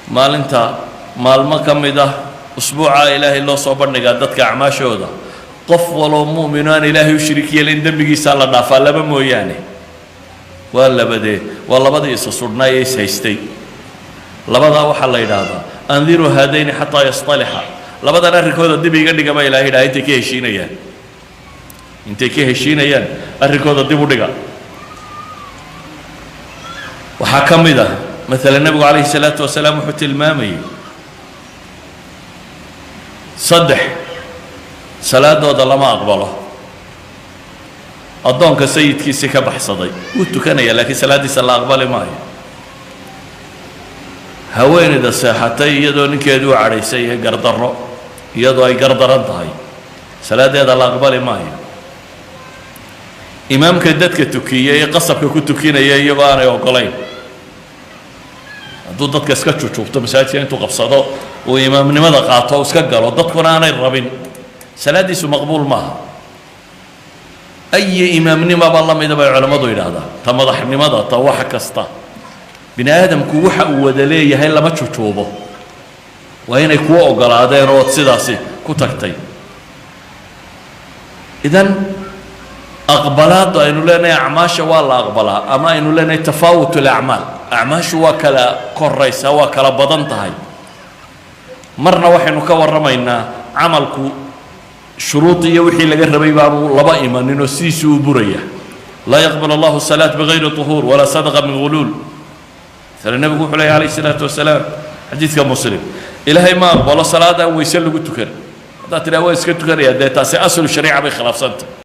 Maalinta maalmo ka mid ah usbuuca Ilaahay loo soo bandhigaa dadka acmaashooda. Qof waloo mu'mino aan Ilaahay u shariik yeelin dembigiisaa la dhaafaa, laba mooyaane. Waa labadee? Waa labadii isa sudhnaa ee is haystay. Labadaa waxaa la yidhaahdaa andiruu haadayni xataa yastalixa. Labadan arrinkooda dib iga dhiga baa Ilahay yidhaha, intay ka heshiinayaan, intay ka heshiinayaan arrinkooda dib u dhiga. Waxaa ka mid ah maalan nebigu calayhi salaatu wasalaam wuxuu tilmaamayay saddex salaadooda lama aqbalo. Addoonka sayidkiisii ka baxsaday wuu tukanaya, laakiin salaaddiisa la aqbali maayo. Haweeneyda seexatay iyadoo ninkeedu u cadhaysan yahay gardarro, iyadoo ay gardaran tahay, salaaddeeda la aqbali maayo. Imaamka dadka tukiya ee qasabka ku tukinaya iyagoo aanay ogolayn, hadduu dadka iska jujuubto, masaajidka intuu qabsado uu imaamnimada qaato, iska galo, dadkuna aanay rabin, salaaddiisu maqbuul maaha. Ayi imaamnimaba la mida bay culammadu yidhaahdaa, ta madaxnimada, ta wax kasta. Bini aadamku waxa uu wada leeyahay lama jujuubo, waa inay kuwa ogolaadeen ood sidaasi ku tagtay. Idan aqbalaaddu aynu leenahay acmaasha waa la aqbalaa, ama aynu leenahay tafaawut alacmaal, acmaashu waa kala koraysaa, waa kala badan tahay. Marna waxaynu ka warramaynaa camalku shuruud iyo wixii laga rabay baanu laba imanin oo sidiisuu u buraya. Laa yaqbal allahu salaat bigayri طuhuur walaa sadaqa min guluul. Masale nebigu wuxuu leeyahy alayh isalaatu wasalaam, xadiidka Muslim, Ilaahay ma aqbalo salaad aan weyse lagu tukan. Haddaad tidhaha waa iska tukanaya, dee taasi aslu shariica bay khilaafsanta.